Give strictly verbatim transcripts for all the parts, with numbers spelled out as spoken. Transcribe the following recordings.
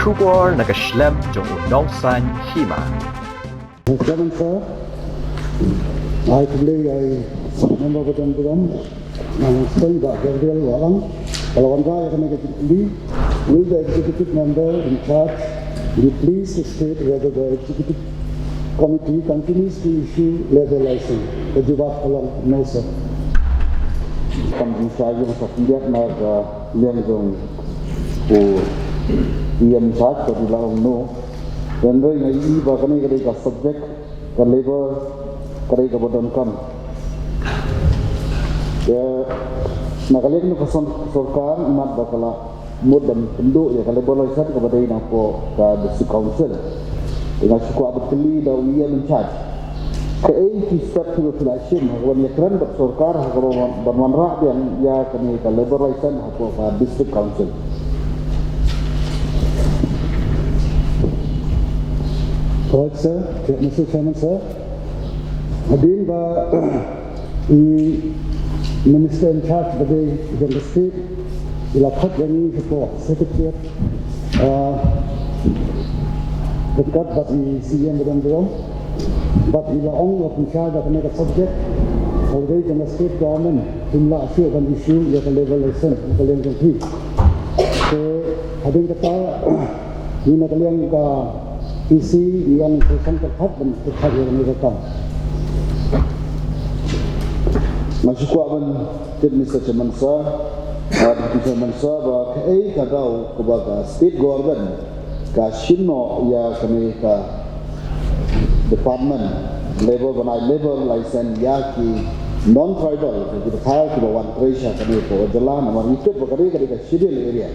Khubor na ka shlem jong u nongsan hima. Chairman sir, ai khublei ïa i member ba don burom, nang seng ba Gabriel Walang, ka la wanrah ïa kane ka jingkylli, will the executive member in charge be pleased to state whether the executive committee continues to issue labour license? Ka jubab ka long no sir. Kam jingshai jong sa pyndiat na ka liang jong u E M Shah ka dei la ong no. Hynrei nga ïohi ba kane ka dei ka subject ka labour ka dei kaba donkam. Te na ka liang ka sor-, sorkar imat ba ka la mut ban pynduh ïa ka labour license kaba dei na pdeng ka district council. Te nga shu kwah ban kylli da u E M in charge. Kaei ki step kiba phi la shim ha kaba ïakren bad sorkar ha kaba ban, ban wanrah biang ïa kane ka labour license hapoh ka district council? Right, sir. Mister Chairman, sir. Hadien ba i Minister in charge ba dei jong ka state i la khot ïa ngi shapoh Secretariat, ah, ryngkat bad i C E M ba don burom, bad i la ong la pynshai ba kane ka subject ka dei jong ka state government, kim lah shuh ban issue ïa ka labour license na ka liang jong phi. Te hadien kata, ngi na ka liang ka E C ngi ong sa sngewthuh ban pynshai ïa kane ka kam. Nga shu kwah ban tip Mister Chairman sir, ah, Deputy Chairman sir, ba kaei ka daw kaba ka state government ka shim noh ïa kane ka department labour ban ai labour license ïa ki non-tribal, ki dkhar kiba wan trei sha kane ka jylla, namar ngi tip ba kane ka dei ka schedule area.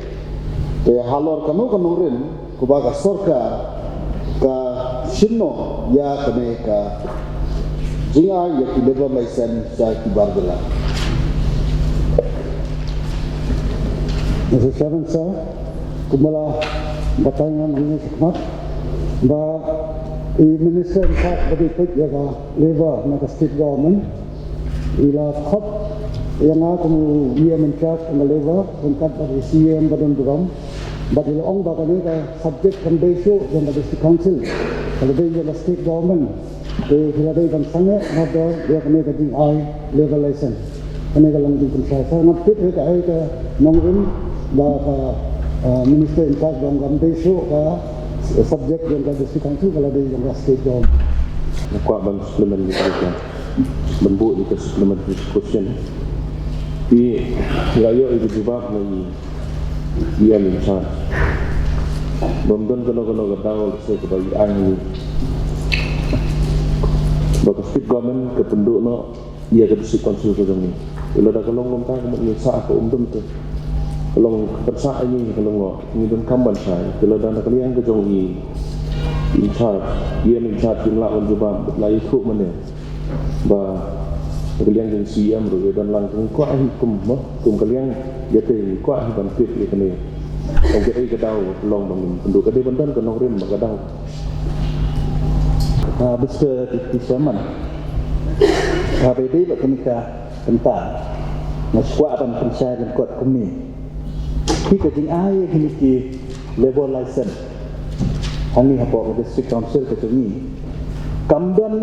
Te halor kano kano rim kaba ka sorkar ka shim noh ïa kane ka jingai ïa ki labour license sha ki bar jylla. Mister Chairman sir, kumba la batai nga nangne shakhmat ba i Minister in charge ba dei peit ïa ka labour na ka state government i la khot ïa nga kum u E M in charge ka labour ryngkat bad i C E M ba don burom, bad i la ong ba kane ka subject kam dei shuh jong ka district council, ka la dei jong ka state government. Te ki la dei ban sangeh nador ïa kane ka jingai labour license. Kane ka long jingpynshai. Sa ngam tip hi kaei ka nongrim ba ka, ah, Minister in charge ba ong kam dei shuh ka subject jong ka district council, ka la dei jong ka state government. Nga kwah ban supplement ïa ka, ban buh ïa ka supplementary question. Te nga ïoh ïa ka jubab na i E M in charge. Bym don kano kano ka daw lehse kaba i ai ngi ba ka state government ka pynduh noh ïa ka district council ka jong ngi. Te lada ka long kumta ka mut ngi sah ka um dum te ka long ka pynshai ngi ka long noh ngi donkam ban shai. Te lada na ka liang ka jong i in charge, E M in charge kim lah ban jubab, la ïathuh mynne ba ka liang jong C E M ruh ïa don lang, ngi kwah hi kum mo, kum ka liang ïa te ngi kwah hi ban tip ïa kane. Ong kaei ka daw ka long ba ngin pynduh, ka dei ban don ka nongrim ba ka daw. Ah, Mister Deputy Chairman, ah, ba ïadei bad kane ka bynta nga shu kwah ban pynshai lyngkot kumne. Hi ka jingai ïa kine ki labour license hangne hapoh ka District Council ka jong ngi kam don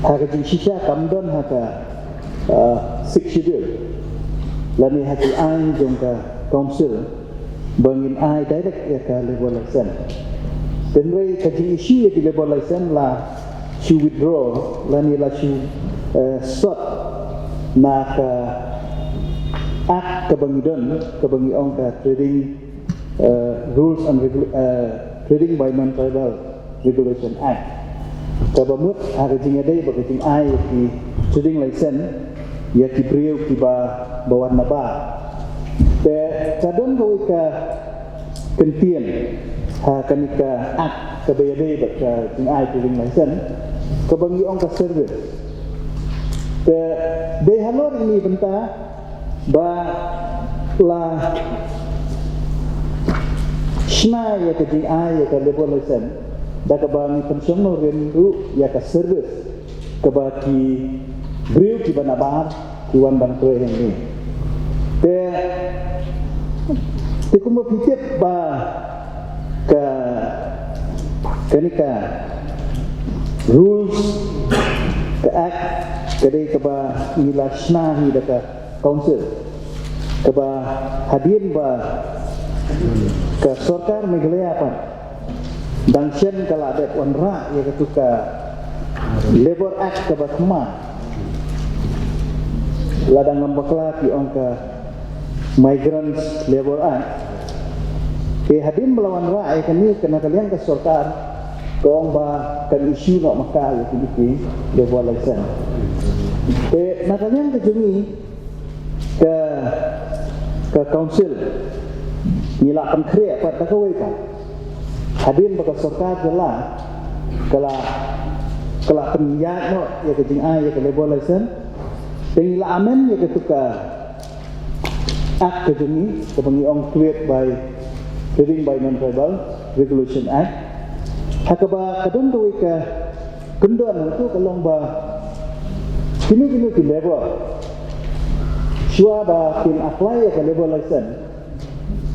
ha ka jingshisha, kam don ha ka, ah, Sixth Schedule lane ha ki aiñ jong ka Council ba ngin ai direct ïa ka labour license. Hynrei ka jingissue ïa ki labour license la shu withdraw lane la shu, eh, sot na ka Act kaba ngi don, kaba ngi ong ka Trading, eh, Rules and Regula-, eh, Trading by Non-Tribal Regulation Act. Kaba mut ha ka jingïadei bad ka jingai ïa ki trading license ïa ki briew kiba, ba wan na bar. Te ka don kawei ka kyntien ha kane ka Act kaba ïadei bad ka jingai trading license kaba ngi ong ka service. Te dei halor ine i bynta ba la shna ïa ka jingai ïa ka labour license da kaba ngi pynshong nongrim ruh ïa ka service kaba ki briew kiba na bar ki wan ban trei hangne. Te Te kumba phi tip ba ka, kane ka rules, ka act, ka dei kaba ngi la shna hi da ka council, kaba hadien ba ka sorkar Meghalaya pat dang shen ka la dep wanrah ïa katu ka Labour Act kaba thymmai. La dang ngam bakla ki ong ka Migrants Labour Act. Te hadien ba la wanrah ïa kane na ka liang ka sorkar, ka ong ba kan issue noh ma ka ïa kine ki labour license. Te na ka liang ka jong ngi ka, ka council, ngi la pynkhreh pat da kawei pat. Hadien ba ka sorkar jylla ka la, ka la pynïaid noh ïa ka jingai ïa ka labour license, te ngi la amend ïa katu ka act ka jong ngi, kaba ngi ong Trade by, Trading by Non-Tribal Regulation Act. Ha kaba ka don kawei ka kyndon, hangto ka long ba kino kino ki labour, shuwa ba kin apply ïa ka labour license,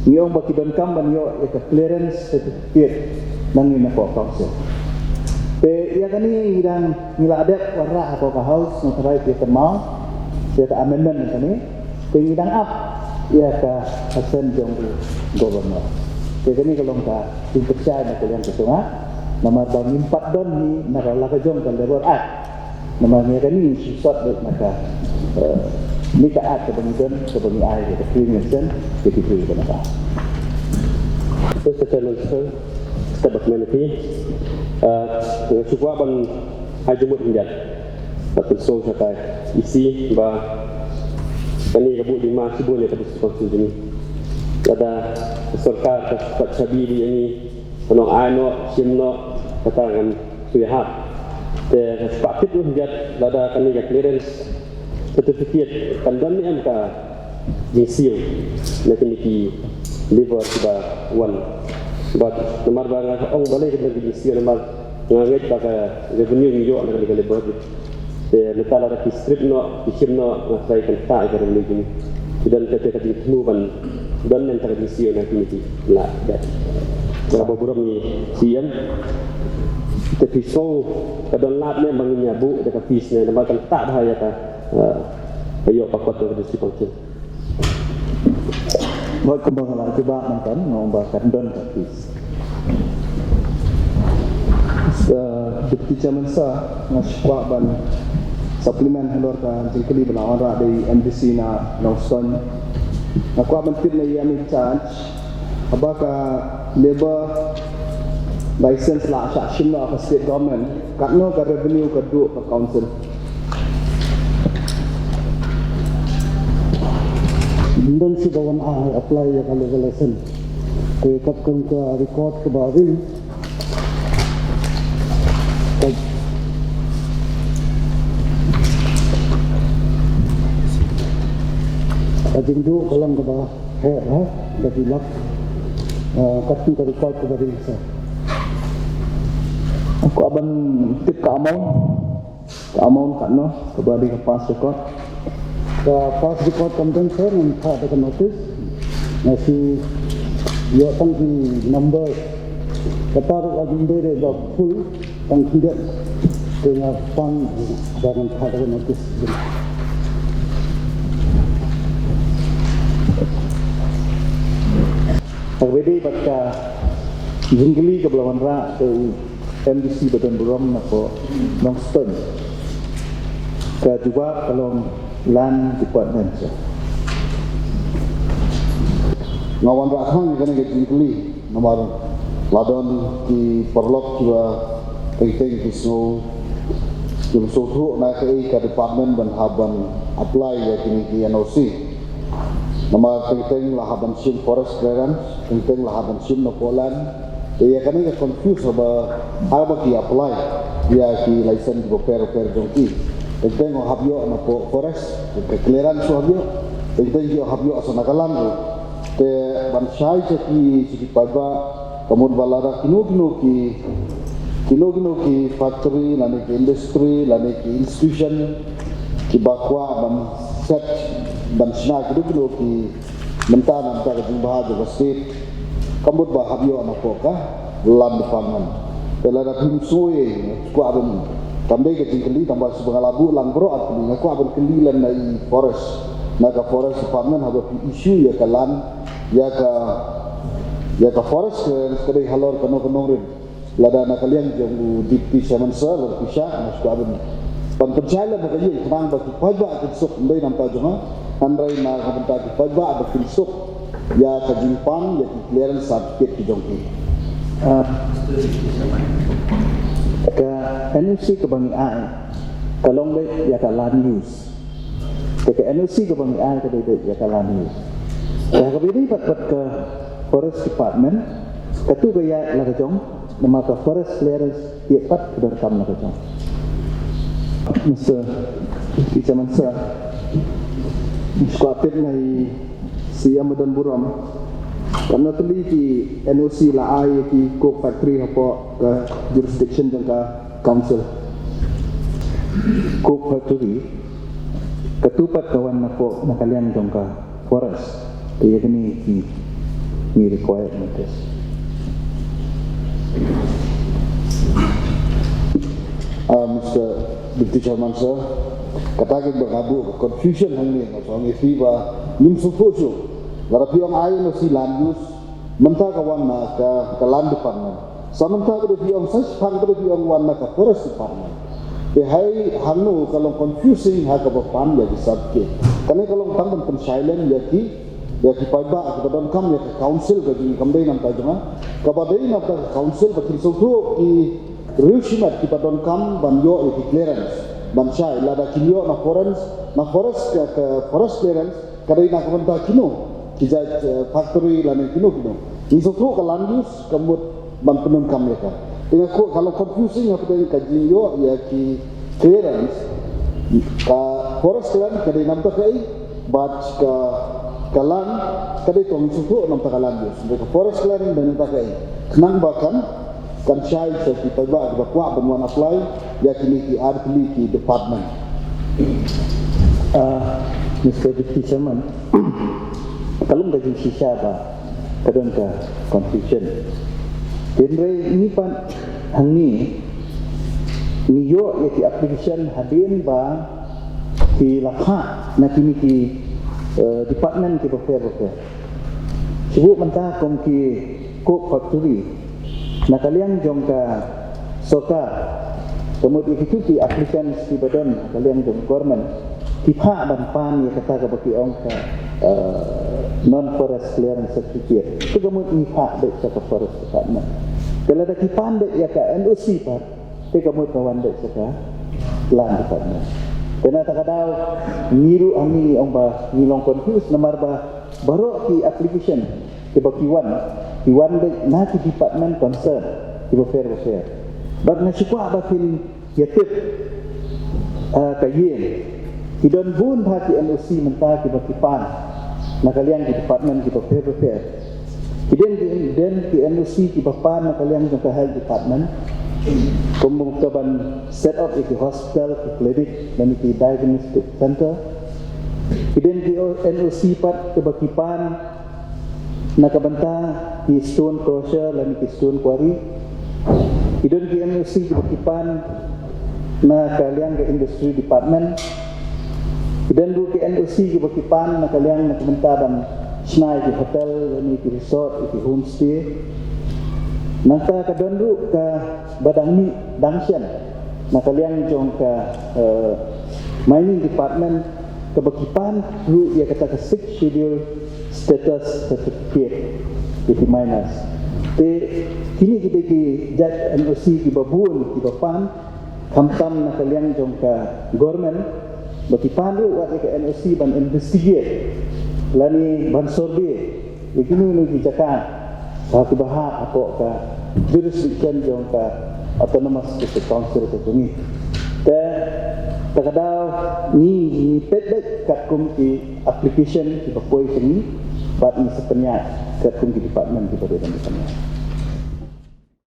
ngi ong ba ki donkam ban ïoh ïa ka clearance certificate na ngi na ka council. Te ïa kane ngi dang, ngi la dep wanrah ha ka House, nga tharai te ka maw, te ka amendment kane, te ngi dang ap ïa ka assent jong u Governor. Te kane ka long ka jingpynshai na ka liang ka jong nga, namar ba ngim pat don hi na ka la ka jong ka Labour Act. Namar ngi kane ngi shu sot beit na ka, eh, ne ka act kaba ngi don, kaba ngi ai ka clearance ïa ki briew ba na ka. Mister Chairman, Sir, step back minute. Eh, nga shu kwah ban ai jingmut khyndiat. Bad pynsngew sha ka E C ba kane ka buh jingma shibun ïa ka District Council jong ngi. Lada ka sorkar ka, ka shah bit ïa ngi, ka ong ai noh, shim noh, kata kan shu ïahap. Te nga shu kwah tip ruh khyndiat lada kane ka clearance certificate kan don ne em ka jingsiew na kine ki labour kiba wan. Bad namar ba nga ong balei kan don ka jingsiew namar nga ngeit ba ka revenue ngi ïoh na kane ka labour. Te mynta lada ki strip noh, ki shim noh, nga tharai kan ktah ïa ka revenue jong ngi. Ki don kata ka jingthmu ban don ne em kata ka jingsiew na kine ki lad. Kaba burom ïa C E M. Te phi sngew ka don lad ne em ba ngin ïa buh da ka fees ne, namar kan ktah bha ïa ka, eh, ka ïoh ka kot jong ka District Council. Bad kumba nga la jubab mynta, nga ong ba kan don ka fees. Eh, Deputy Chairman Sir, nga shu kwah ban supplement halor ka jingkylli ba la wanrah da i M D C na Nongstoiñ. Nga kwah ban tip na i ïa i in charge, haba ka labour license la shah shim noh ha ka state government, katno ka revenue ka duh ka council? Ym don shuh ba wan ai apply ïa ka labour license. Te katkum ka record kaba ring, ka, ka jingduh ka long kaba heh, heh, da ki lak, eh, katkum ka record kaba ring, Sir. Nga kwah ban tip ka amount. Ka amount katno, kaba dei ka past record. Ka past record kam don, Sir, ngam phah da ka notice. Nga shu ïoh tang ki numbers. Kata ruh ka jingdei dei ba full, tang khyndiat. Te nga pang ba ngam phah da ka notice. Haba ïadei bad ka jingkylli kaba la wanrah da u M D C ba don burom na ka Nongstoiñ, ka jubab ka long Land Department. Nga wanrah khnang ïa kane ka jingkylli namar la don ki paralok kiba, teng teng ki sngew, kiba sngewthuh na kaei ka department ban hap ban apply ïa kine ki N O C. Namar teng teng la hap ban shim forest clearance, teng teng la hap ban shim napoh land. Te ïa kane ka confuse haba, haba ki apply ïa ki license kiba pher pher jong ki. Teng teng hap ïoh napoh forest, ka clearance hap ïoh. Teng teng ki hap ïoh sa na ka land ruh. Te ban shai sha ki, sha ki paidbah, ka mut ba lada kino kino ki, kino kino ki factory lane ki industry lane ki institution kiba kwah ban set, ban shna kino kino ki, Mynta na bynta ka jingbha jong ka state, ka mut ba hap ïoh na pdeng ka land department. Te lada phim sngewthuh, kwah ban, kam dei ka jingkylli, tang ba shu ba nga la buh lang baroh ar tylli, nga kwah ban kylli lem na i forest, na ka forest department, haba phi issue ïa ka land, ïa ka, ïa ka forest clearance, ka dei halor kano kano ring. Lada na ka liang jong u Deputy Chairman Sir, lada phi shah, nga shu kwah ban, ban pynshai lem ha ka ïing, khnang ba ki paidbah kin suk, ym dei na bynta jong nga, hynrei na ka bynta ki paidbah ba kin suk ïa ka jingpan ïa ki clearance certificate ki jong ki. Ah, ka N O C kaba ngi ai, ka long beit ïa ka land use. Te ka N O C kaba ngi ai ka dei beit ïa ka land use. Te kaba ïadei bad, bad ka Forest Department, katu ka ïaid la ka jong, namar ka forest clearance ïa pat ka donkam la ka jong. Mister Deputy Chairman Sir, nga shu kwah peit na i C M ba don burom. Katno tylli ki N O C la ai ïa ki coke factory hapoh ka jurisdiction jong ka council. Coke factory, katu pat ka wan na pdeng, na ka liang jong ka forest. Te ïa kane ki, ngi require notice. Ah, Mister Deputy Chairman Sir, kata ka ba ka buh ka confusion hangne, nga shu ong ïa phi ba ngim sngewthuh shuh. Lada phi ong ai N O C land use, mynta ka wan na ka, ka land department. Sa mynta ka dei phi ong, sa shiphang ka dei phi ong wan na ka forest department. Te hei hangno ka long confusing ha kaba pan ïa ki certificate. Kane ka long tang ban pynshai lem ïa ki, ïa ki paidbah kiba donkam ïa ka council ka jong, kam dei na bynta jong nga. Kaba dei na bynta ka council ba kin sngewthuh ki riew shimet kiba donkam ban ïoh ïa ki clearance. Ban shai lada kin ïoh na forest, na forest ka, ka forest clearance, ka dei na ka bynta kino, ki jait, eh, factory lane kino kino. Ngi sngewthuh ka land use ka mut ban pyndonkam ïa ka. Te nga kwah, ka long confusing hapdeng ka jingïoh ïa ki clearance. Ka forest land ka dei na bynta kaei, bad ka, ka land ka dei tang, ngi sngewthuh na bynta ka land use. Ka forest land dei na bynta kaei. Khnang ba kan kan shai sha ki paidbah kiba kwah ban wan apply ïa kine ki ar tylli ki department. Ah, Mister Deputy Chairman, ka long ka jingshisha ba ka don ka confusion. Hynrei ngi pat hangne ngi ïoh ïa ki application hadien ba ki la phah na kine ki, eh, department kiba pher ba pher. Shu buh mynta kum ki coke factory, na ka liang jong ka sorkar, ka mut ïa kitu ki applicants kiba don na ka liang jong government, ki phah ban pan ïa kata kaba ki ong ka, eh, non forest clearance certificate. Te ka mut ngi phah beit sha ka forest department. Te lada ki pan beit ïa ka N O C pat, te ka mut ka wan beit sha ka land department. Te na kata ka daw ngi ruh hangne ngi ong ba ngi long confused namar ba baroh ki application kiba ki wan, ki wan beit na ki department concern kiba pher ba pher. Bad nga shu kwah ba phin ïa tip, ah, ka ïing, ki don bun bha ki N O C mynta kiba ki pan na ka liang ki department kiba pher ba pher. Ki don ki, don ki N O C kiba pan na ka liang jong ka health department, kum ka ban set up ïa ki hospital, ki clinic, lane ki diagnostic center. Ki don ki N O C pat kiba ki pan na ka bynta ki stone crusher lane ki stone quarry. Ki don ki N O C kiba ki pan na ka liang ka industry department. Ki don ruh ki N O C kiba ki pan na ka liang na ka bynta ban shna ïa ki hotel lane ki resort, ïa ki homestay. Nangta ka don ruh kaba dang mih dang shen na ka liang jong ka, eh, mining department, kaba ki pan ruh ïa kata ka Sixth Schedule status certificate ïa ki miners. Te kine ki dei ki jait N O C kiba bun kiba pan, khamtam na ka liang jong ka government, ba ki pan ruh wat ïa ka N O C ban investigate lane ban survey ïa kino kino ki jaka ba kiba hap hapoh ka jurisdiction jong ka Autonomous District Council ka jong ngi. Te kata ka daw ngi, ngi peit beit katkum ki application kiba poi sha ngi, bad ngi sa pynïaid katkum ki department kiba dei ban pynïaid.